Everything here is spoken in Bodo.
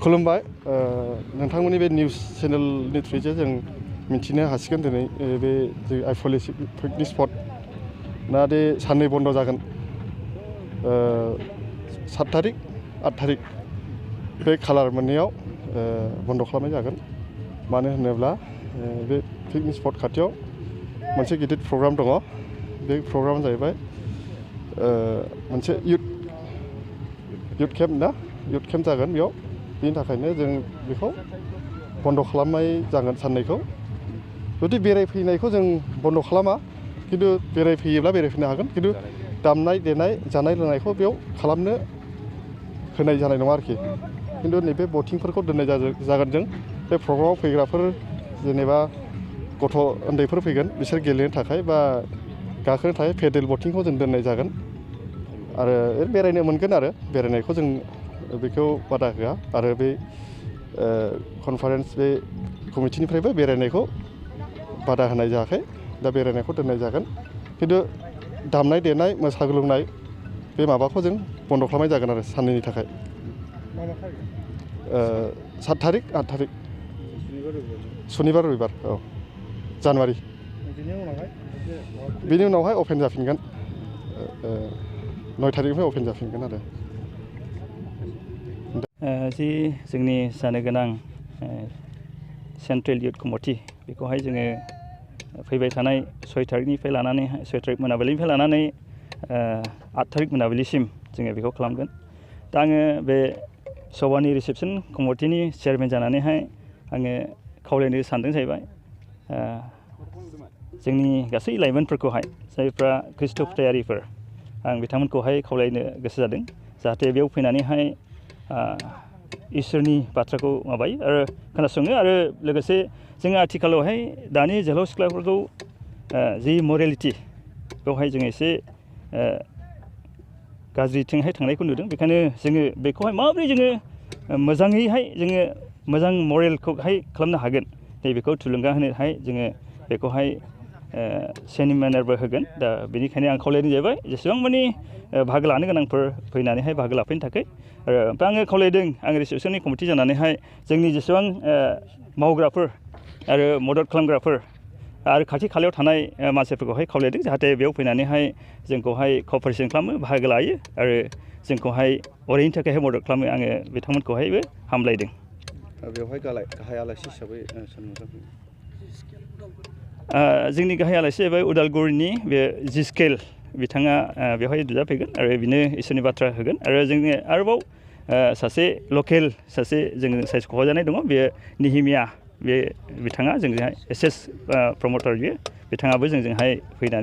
खुलुमबाय नोंथांमोननि बे निउस चेनेलनि थ्रुयै जों मिथिनो हासिगोन दिनै बे आइफवालि पिकनिक स्पट ना दे साननै बन्द जागोन 7 थारिख 8 थारिख बे खालार मोननैयाव बन्द खालामनाय जागोन मानो होनोब्ला बे पिकनिक स्पट खाथियाव मोनसे गिदिर प्रग्राम दङ बे प्रग्रामा जाहैबाय मोनसे युथ केम्प जागोन बेयाव बिनि थाखायनो जों बेखौ बन्द खालामनाय जागोन साननैखौ जुदि बेरायफैनायखौ जों बन्द खालामा किन्तु बेरायफैयोब्ला बेरायफैनो हागोन किन्तु दामनाय देनाय जानाय लोंनायखौ बेयाव खालामनो होनाय जानाय नङा आरोखि किन्तु नैबे बटिंफोरखौ दोननाय जागोन जों बे प्रग्रामाव फैग्राफोर जेनेबा गथ' उन्दैफोर फैगोन बिसोर गेलेनो थाखाय बा गाखोनो थाखाय पेडेल बटिंखौ जों दोननाय जागोन आरो बेरायनो मोनगोन आरो बेरायनायखौ जों बेखौ बादा होआ आरो बे कनफारेन्स बे कमिटिनिफ्रायबो बेरायनायखौ बादा होनाय जायाखै दा बेरायनायखौ दोननाय जागोन किन्तु दामनाय देनाय मोसाग्लांनाय बे माबाखौ जों बन्द खालामनाय जागोन आरो साननैनि थाखाय 7 थारिख 8 थारिख सुनिबार रबिबार औ जानुवारि बिनि उनावहाय अपेन जाफिनगोन 9 थारिखनिफ्राय अपेन जाफिनगोन आरो जि जोंनि जानो गोनां सेन्ट्रेल इयुथ कमिटि बेखौहाय जोङो फैबाय थानाय 6 थारिखनिफ्राय लानानै 6 थारिख मोनाबिलिनिफ्राय लानानै 8 थारिख मोनाबिलिसिम जोङो बेखौ खालामगोन दा आङो बे सभानि रिसेपसन कमिटिनि चेयारमेन जानानैहाय आङो खावलायनो सानदों जाहैबाय जोंनि गासै लाइमोनफोरखौहाय जायफ्रा खृष्ट फोथायारिफोर आं बिथांमोनखौहाय खावलायनो गोसो जादों जाहाथे बेयाव फैनानैहाय इसोरनि बाथ्राखौ माबायो आरो खोनासङो आरो लोगोसे जोङो आथिखालावहाय दानि जोहोलाव सिख्लाफोरखौ जि मरेलिटि बेवहाय जोङो एसे गाज्रिथिंहाय थांनायखौ नुदों बेखायनो जोङो बेखौहाय माबोरै जोङो मोजाङैहाय जोङो मोजां मरेलखौहाय खालामनो हागोन नैबेखौ थुलुंगा होनोहाय जोङो बेखौहाय सेमिनारबो होगोन दा बेनिखायनो आं खावलायनाय जाबाय जेसेबां मानि बाहागो लानो गोनांफोर फैनानैहाय बाहागो लाफैनो थाखाय आरो ओमफ्राय आङो खावलायदों आं रिसेपसननि कमिटि जानानैहाय जोंनि जेसेबां मावग्राफोर आरो मदद खालामग्राफोर आरो खाथि खालायाव थानाय मानसिफोरखौहाय खावलायदों जाहाथे बेयाव फैनानैहाय जोंखौहाय कपारेसन खालामो बाहागो लायो आरो जोंखौहाय अरायनि थाखायहाय मदद खालामो आङो बिथांमोनखौहायबो हामलायदों बेवहाय गाहाय आलासि हिसाबै जोंनि गाहाय आलासि जाहैबाय उदालगुरिनि बे जिस्केल बिथाङा बेवहाय नुजाफैगोन आरो बिनो इसोरनि बाथ्रा होगोन आरो जोङो आरोबाव सासे लकेल सासे जोङो सायख'जानाय दङ बेयो निहिमिया बे बिथाङा जोंजोंहाय एस प्रमटार बियो बिथाङाबो जोंजोंहाय फैनानै